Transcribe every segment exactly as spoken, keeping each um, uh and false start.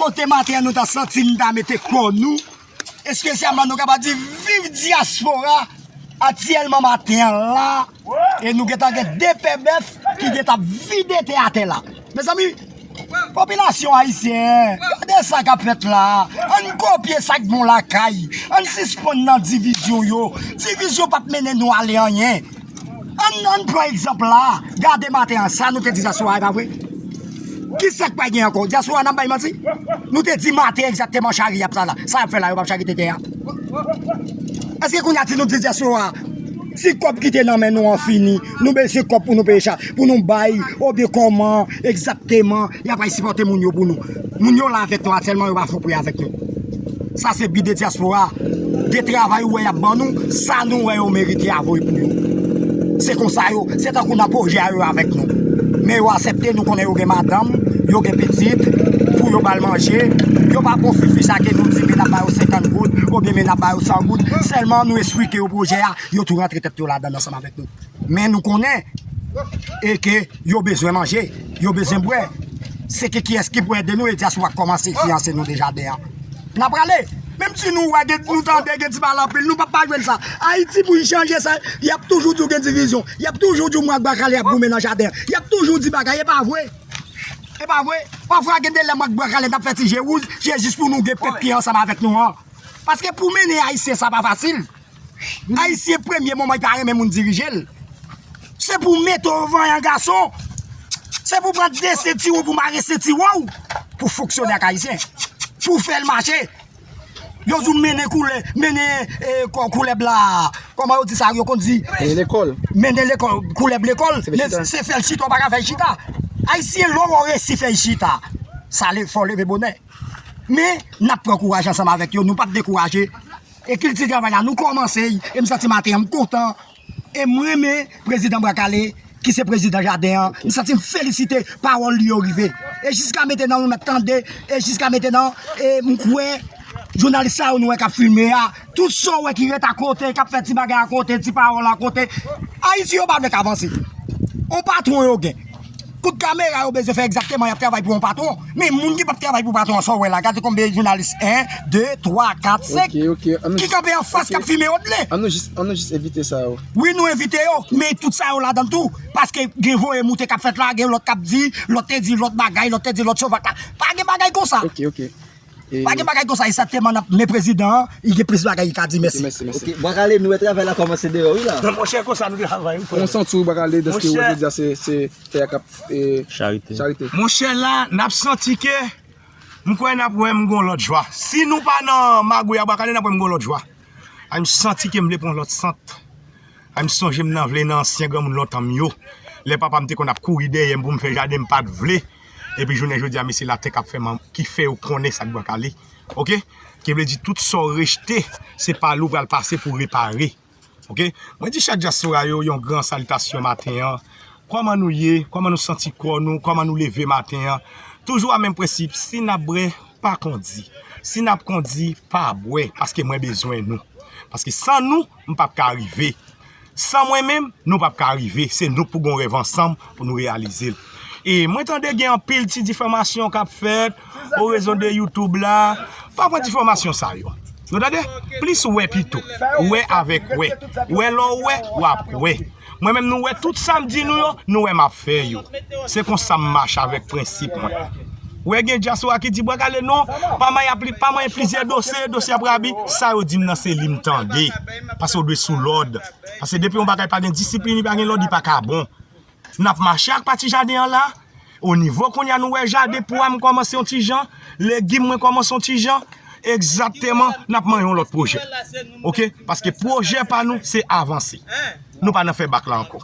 Kote maten an nou ta santi n ta mete kò nou, espesyalman nou kapab di viv dyaspora, aktyèlman maten an la, e nou gentan gen de pè bèf ki gentan ap vide tè atè la. Mezanmi, popilasyon ayisyen, gade sa k ap fèt la. Ann kopye sa k bon lakay. Ann sispann nan divizyon yo. Divizyon p ap mennen nou ale anyen. Ann, ann pran egzanp la. Gade maten an, sa nou te di dyaspora, e pa vre? Ki sa k pral gen ankò? Dyaspora n ap bay manti? Nou te di maten egzakteman chari y ap sa la. Sa y ap fè la, yo p ap chari tete a. Èske kounye a si nou di dyaspora, si kòb ki te nan men nou an fini, nou bezwen kòb pou nou peye cha, pou nou bay, oubyen kòman egzakteman y ap al sipòte moun yo pou nou? Moun yo la avèk nou aktyèlman, yo pa fè prè avèk nou. Sa se bi de dyaspora. De travay ou wè y ap ban nou, sa nou wè yo merite a voye pou yo. Se konsa yo, se tankou nan pwojè a yo avèk nou. Men yo aksepte, nou konnen yo gen madanm, yo gen pitit, pou yo ba l manje, yo pa pran fifi sa ke nou di men n ap ba yo senkant goud, oubyen men n ap ba yo san goud. Sèlman nou esplike yo pwojè a, yo tou rantre tèt yo ladan l ansanm avèk nou. Men nou konnen, e ke yo bezwen manje, yo bezwen bwè. Se ke kiyès ki pou ede nou, e dyaspora k kòmanse finanse nou deja dèyè. N a prale. Menm si nou wè gen, nou tande gen ti pale anpil, nou p ap pa jwenn sa. Ayiti pou y chanje sa, y ap toujou di w gen divizyon. Y ap toujou di w mwen ak Bwa Kale ap goumen nan jaden. Y ap toujou di bagay, e pa vre. E pa vre. Pafwa gen de lè mwen ak Bwa Kale n ap fè ti je wouj, se jis pou nou gen pèp ki ansanm avèk nou an. Paske pou mennen Ayisyen sa pa fasil. Ayisyen premye moman li pa renmen moun dirije l. Se pou mete w vanyan gason. Se pou pran de sentiwon pou mare sentiwon w. Pou fonksyone ak Ayisyen. Pou fè l mache. Yo di w mennen koulè, mennen e, kò koulèb la. Kòman yo di sa, yo konn di? Mennen lekòl. Mennen lekòl, koulèb lekòl. Se fè l chita. Men se fè l chita, w pa ka fè l chita. Ayisyen lè w resi fè l chita. Sa lè fò leve bonè. Men n ap pran kouraj ansanm avèk yo, nou p ap dekouraje. E kilti travay la, nou kòmanse, e m santi maten an, m kontan. E m renmen prezidan Bwa Kale, ki se prezidan jaden an. M santi m felisite pawòl li yo rive. E jiska mentenan, nou mèt tande, e jiska mentenan, e m kwè, jounalis sa yo nou wè k ap filme a, tout sa w wè ki ret akote, k ap fè ti bagay akote, ti pawòl akote, Ayiti yo pa vle k avanse. On patwon yo gen. Kout kamera yo bezwen fè egzakteman y ap travay pou yon patwon. Men moun ki p ap travay pou patwon an, sa w wè la, gade konbyen jounalis, en, de, twa, kat, senk, ki kanpe anfas k ap fimen yo ble. An nou jis, an nou jis evite sa yo. Wi, nou evite yo, men tout sa yo ladan l tou. Paske gen voye moute k ap fèt la, gen lòt k ap di, lòt te di lòt bagay, lòt te di lòt sovak la. Pa gen bagay konsa. Ok, ok. E pa gen bagay konsa, egzakteman, n ap, men prezidan an, li gen plis bagay li ka di. Mèsi. Mèsi, mèsi. Ok, Bwa Kale, nou wè travay la kòmanse deyò, wi, la. Non, monchè, konsa nou travay, wi, frè. Kòman w santi w, Bwa Kale, dèske w wè jodi a se, se tè a k ap, e, charite. Monchè, la, n ap santi ke, m kwè n ap wè m gon lòt jwa. Si nou pa nan magouy a Bwa Kale, n ap wè m gon lòt jwa. Ay, m santi ke m vle pran lòt sant. Ay, m sonje m nan vle nan ansyen granmoun lontan m yo. Lè papa m te konn ap kouri dèyè m pou m fè jaden, m pa t vle. Epi jounen jodi a, mesye latè k ap fè man, ki fè yo konnen sa k Bwa Kale. Oke? Ki vle di tout sa w rejte, se pa li w pral pase pou repare. Oke? Mwen di chak dyaspora yo yon gran salitasyon maten an. Kòman nou ye? Kòman nou santi kò nou? Kòman nou leve maten an? Toujou a menm prensip, si n ap bwè, pa kondi. Si n ap kondi, pa bwè, paske mwen bezwen nou. Paske san nou, m p ap ka rive. San mwen menm, nou p ap ka rive. Se nou k pou gon rèv ansanm pou nou reyalize l. E mwen tande gen anpil ti difamasyon k ap fèt o rezon de YouTube la. Pa pran difamasyon sa yo. Nou tande? Plis wè pito. Wè avèk wè. Wè lè w wè, w ap wè. Mwen menm nou wè tout sa m di nou yo, nou wè m ap fè yo. Se konsa m mache avèk prensip mwen. Wè gen dyaspora ki di, "Bwa Kale non, pa manyen pli, pa manyen plizyè dosye, dosye ap rabi." Sa yo di m nan se li m tande. Paske w dwe sou lòd. Paske depi yon bagay pa gen disiplin, li pa gen lòd, li pa ka bon. N ap mache ak pati jaden an la. O nivo kounye a nou wè jaden pwa m kòmanse yon ti jan, legim mwen kòmanse yon ti jan. Egzakteman, n ap manyen yon lòt pwojè. Oke? Paske pwojè pa nou, se avanse. Nou pa nan fè bak la ankò.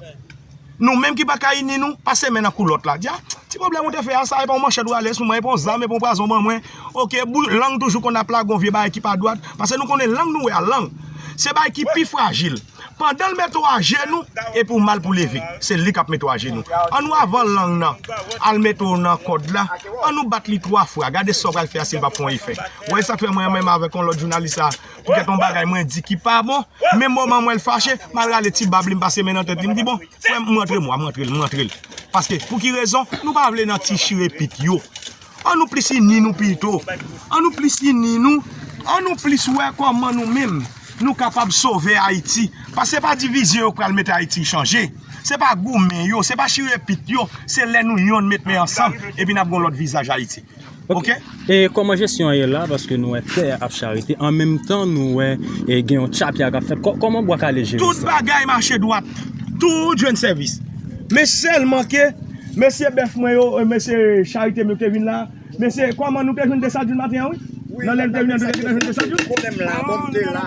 Nou menm ki pa ka ini nou, pase men nan koulòt la. Di, "A, ti pwoblèm ou te fè a, sa e pa yon manchèt ou ale sou mwen, e pa yon zam, e pa yon pwazon ban mwen." Oke, bou-, lang toujou konn ap lage yon vye bagay ki pa dwat. Paske nou konnen lang nou wè a, lang. Se bagay ki pi frajil. Pandan l mete w ajenou, epi w mal pou leve. Se li k ap mete w ajenou. An nou avan lang nan al mete w nan kòd la, an nou bat li twa fwa. Gade sa w pral fè a si l p ap fè yon efè. Ou wè sa k fè mwen menm avèk yon lòt jounalis la, poutèt yon bagay mwen di ki pa bon, menm moman m wè l fache, m al rale ti bab li, m pase men nan tèt li, m di, "Bon, frè m, m rantre mwa, m rantre l, m rantre l." Paske, pou ki rezon? Nou pa vle nan ti chire pit yo. An nou plis ini nou pito. An nou plis ini nou. An nou plis wè kòman nou menm nou kapab sove Ayiti. Paske se pa divizyon yo k pral mete Ayiti chanje. Se pa goumen yo, se pa chire pit yo. Se lè nou yonn met men ansanm, epi n ap gen yon lòt vizaj Ayiti. Ok? E kòman jesyon an ye la? Paske nou wè tè a ap charite. An menm tan, nou wè e gen yon tchapya k ap fèt. Kò- Kòman Bwa Kale jere sa? Tout bagay mache dwat. Tout jwenn sèvis. Men sèlman ke mesye bèf mwen yo, e, mesye charite m yo ki te vin la, mesye, kòman nou te jwenn de sa di maten an, wi? Nan lè nou te vin an, nou te jwenn de sa di. Pwoblèm la, bon, m te la.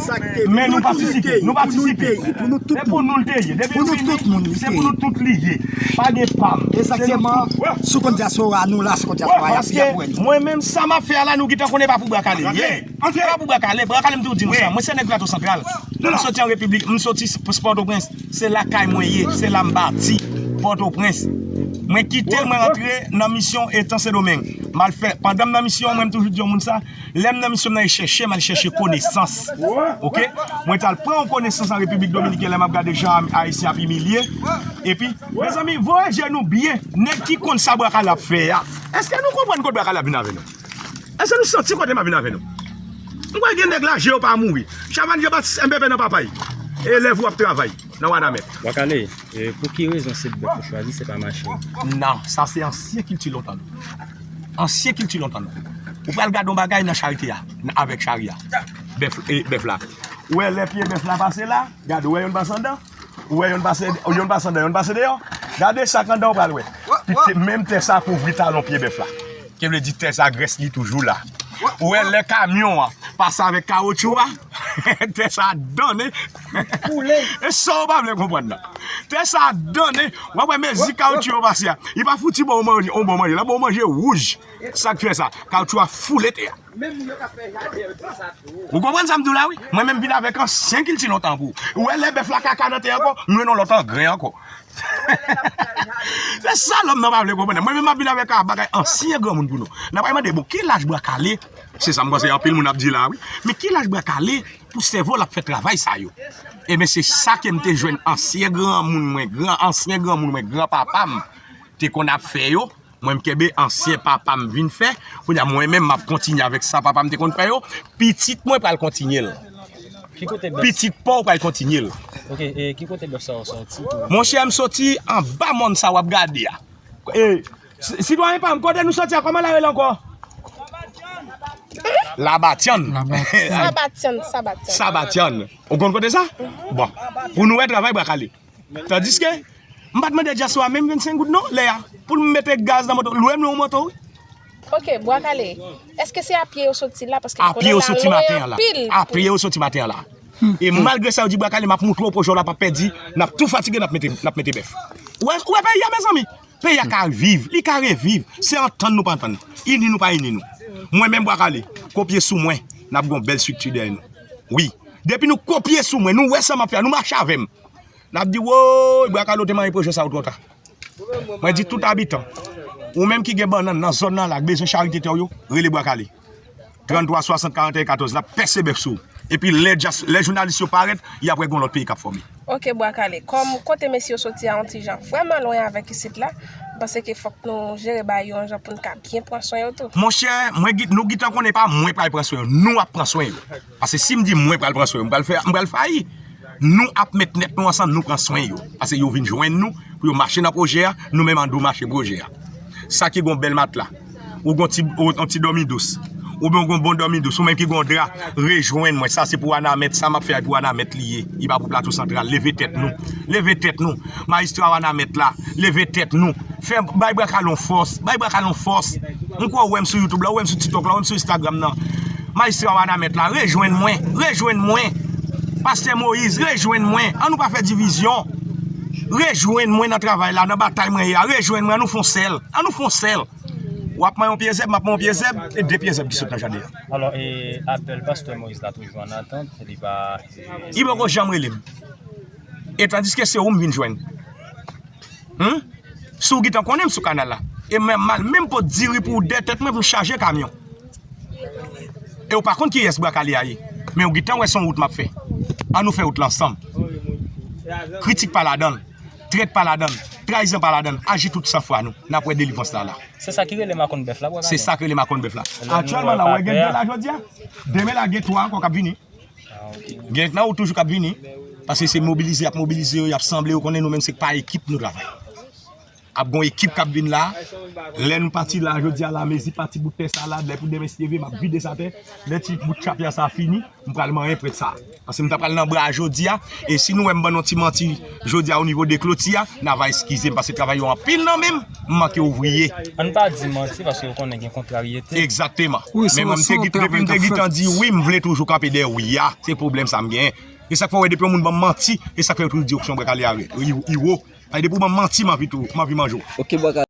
Sa k te Men nou patisipe, nou patisipe. Pou nou tout moun. Se pou nou l te ye. Depi nou vini, se pou nou tout li ye. Pa gen pa m. Egzakteman. Si w konn dyaspora, nou la, si w konn dyaspora, y ap, y ap wè nou. Mwen menm, sa m ap fè a la, nou gentan konnen pa pou Bwa Kale li ye. Se pa pou Bwa Kale, Bwa Kale m toujou di nou sa. Mwen se nèg Plato Santral. M soti an Repiblik, m soti s- Pòtoprens. Se lakay mwen ye, se la m bati, Pòtoprens. Mwen kite l, mwen rantre nan misyon Etan Sendomeng. M al fè, pandan m nan misyon, mwen m toujou di yon moun sa, lè m nan misyon m nan e chèche, m al chèche konesans. Ok? Mwen t al pran yon konesans an Repiblik Dominiken lè m ap gade jan Ayisyen ap imilye. Epi, mezanmi, voye je nou byen, nèg ki konn sa Bwa Kale ap fè a. Èske nou konprann kote Bwa Kale ap vin avè nou? Èske nou santi kote m ap vin avè nou? M kwè gen nèg la, je yo pa mouri. Chavannes Jean Baptiste M P P nan papay. Elèv ou ap travay nan Wanament. Bwa Kale, e, pou ki rezon se bèf ou chwazi, se pa mache? Non, sa se ansyen kilti lontan nou. Ansyen kilti lontan nou. Ou pral gade yon bagay nan charite a, nan- avèk chari a. Bèf, e, bèf la. Ou wè lè pye bèf la pase la, gade, ou wè yonn pase anndan, ou wè yonn pase, yonn pase anndan, yonn pase deyò. Gade sa k anndan ou pral wè. Piti, menm tè sa kouvri talon pye bèf la. Ki vle di tè sa grès li toujou la. Ou wè lè kamyon an pase avèk kawotchou a, tè sa dannen. E sa ou pa vle konprann nan. Tè sa dannen. W ap wè mezi kawotchou yo pase a. Li pa fouti ba w manje, yon bon manje. L ap ba w manje wouj. Sa k fè sa? Kawotchou a foule tè a. Ou konprann sa m di w la, wi? Mwen menm vin avèk ansyen kilti lontan pou ou. Ou wè lè bèf la kaka nan tè ankò, nou jwenn yon lòt angren ankò. Se sa lòm nan pa vle konprann. Mwen menm m ap vin avèk a bagay ansyen granmoun pou nou. N ap mande, bon, ki laj Bwa Kale? Se sa m panse anpil moun ap di la, wi. Men ki laj Bwa Kale pou sèvo l ap fè travay sa yo? Ebyen, se sa ke m te jwenn ansyen granmoun mwen, gran, ansyen granmoun mwen, granpapa m te konn ap fè yo. Mwen, m kenbe ansyen papa m vin fè. Kounye a, mwen menm, m ap kontinye avèk sa papa m te konn fè yo. Pitit mwen pral kontinye l. Ki kote bèf? Pitit pa w pral kontinye l. Ok, e ki kote bèf sa yo sòti pou Monchè, m soti anba mòn sa w ap gade a. E, si- sitwayen pa m, kote nou soti a, kòman l rele ankò? Labatyann. Sabatyann, Sabatyann. Sabatyann. Ou konn kote sa? Bon, pou nou wè travay Bwa Kale. Tandiske, m pa t mande dyaspora menm vennsenk goud non, lè a. Pou l mete gaz nan moto, lwe m yon moto, wi. Ok, Bwa Kale, èske se a pye yo soti la? Paske a pye yo soti maten an la. A pye yo soti maten an la. E malgre sa, yo di Bwa Kale, m ap moutre w pwojè w la p ap pèdi, n ap tou fatige, n ap mete, n ap mete bèf. Ou wè, ou wè peyi a, mezanmi? Peyi a ka viv, li ka reviv. Se antann nou pa antann. Ini nou pa ini nou. Mwen menm Bwa Kale, kopye sou mwen, n ap gen yon bèl estrikti dèyè nou. Wi. Depi nou kopye sou mwen, nou wè sa m ap fè a, nou mache avè m. N ap di, woy, Bwa Kale, w te manyen pwojè sa yo twò ta. Mwen di tout abitan, ou menm ki gen bannann nan zòn nan la, k bezwen charite tè w yo, rele Bwa Kale. Tranntwa swasant karanteyen katòz, n ap pèse bèf sou ou. Epi lè djas- lè jounalis yo parèt, y ap wè gen yon lòt peyi k ap fòme. Ok, Bwa Kale. Kòm kote mesye yo soti a yon ti jan vrèman lwen avèk isit la, m panse ke fòk nou jere bagay yo yon jan pou n ka byen pran swen yo tou. Monchè, mwen gen- nou gentan konnen pa mwen pral pran swen yo, nou ap pran swen yo. Paske si m di mwen pral pran swen yo, m pral fè, m pral fayi. Nou ap met nèt nou ansanm, nou pran swen yo. Paske yo vin jwenn nou pou yo mache nan pwojè a, nou menm an do mache pwojè a. Sa ki gon bèl matla, ou gon ti, ou, yon ti dòmi dous, oubyen ou gon bon dòmi dous, ou menm ki gon dra, rejwenn mwen. Sa se pou Wanament, sa m ap fè a pou Wanament li ye. Li pa pou Plato Santral. Leve tèt nou. Leve tèt nou. Majistra Wanament la, leve tèt nou. Fè, bay Bwa Kale yon fòs. Bay Bwa Kale yon fòs. M kwè w wè m sou YouTube la, w wè m sou TikTok la, w wè m sou Instagram nan. Majistra Wanament la, rejwenn mwen, rejwenn mwen. Pastè Moyiz, rejwenn mwen. An nou pa fè divizyon. Rejwenn mwen nan travay la, nan batay mwen ye a. Rejwenn mwen, an nou fè yon sèl. An nou fè yon sèl. W ap manyen yon pye zèb, m ap manyen yon pye zèb, e de pye zèb ki sot nan jaden an. Alò, e apèl pastè Moyiz la toujou an atant, li pa... Li poko janm rele m. E tandiske se ou m vin jwenn. Humm? Si w gentan konnen m sou kanal la. E m al menm pot diri pou w dèyè tèt mwen pou m chaje kamyon. E w pa konn kiyès Bwa Kale a ye. Men w gentan wè se yon wout m ap fè. An nou fè wout la ansanm. Kritik pa ladan l. Trèt pa ladan l. Trayizan pa ladan l. Aji tout san fwa nou. N ap wè delivrans la la. Se sa ki rele makòn bèf la, bwa. Se sa ki rele makòn bèf la. Aktyèlman la, w wè gen de la jodi a. Demen la, gen twa ankò k ap vini. Gen nan ou toujou k ap vini. Paske se mobilize, y ap mobilize yo, y ap sanble yo, konnen nou menm se pa ekip nou travay. Ap gon ekip k ap vin la. Lè nou pati la, jodi a la, mezi pati bout tè sa la, lè pou demen si Dye vle, m ap vide sa tè. Lè ti bout chapyè sa fini, m pral manyen prèt sa. Paske m ta pral nan bra jodi a, e si nou wè m ban nou ti manti jodi a o nivo de kloti a, n a va eskize m, paske travay yo anpil nan men m, m manke ouvriye. Ann pa di manti, paske yo konnen gen kontraryete. Egzakteman. Men mwen, m te git, depi m te git an di wi, m vle toujou kanpe dèyè wi a. Se pwoblèm sa m genyen. E sa k fè w wè depi yon moun ban m manti, e sa k fè yo toujou di yo k se yon bwa kale a, i, i wo. Paske depi w ban m manti, m anvi tou, m anvi manje w. Ok, bwa kale.